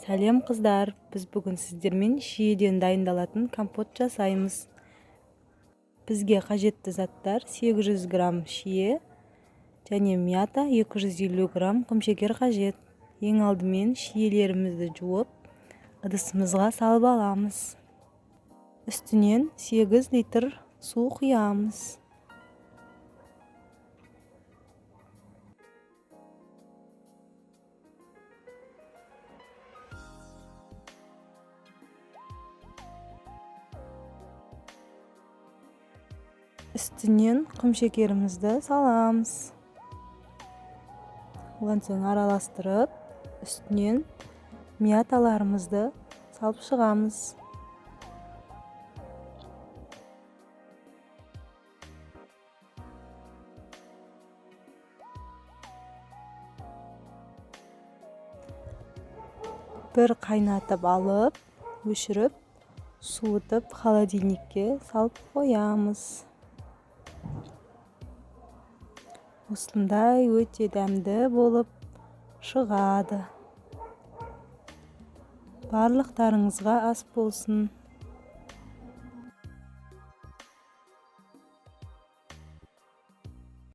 Сәлем, қыздар! Біз бүгін сіздермен шиеден дайындалатын компот жасаймыз. Бізге қажетті заттар: 800 грамм шие және мята, 250 грамм құмшекер қажет. Ең алдымен шиелерімізді жуып, ыдысымызға салып аламыз. Үстінен 8 литр су құямыз. Үстінен құмшекерімізді саламыз. Одан соң араластырып, үстінен мяталарымызды салып шығамыз. Бір қайнатып алып, өшіріп, суытып, холодильникке салып қоямыз. Осындай өте дәмді болып шығады. Барлықтарыңызға ас болсын.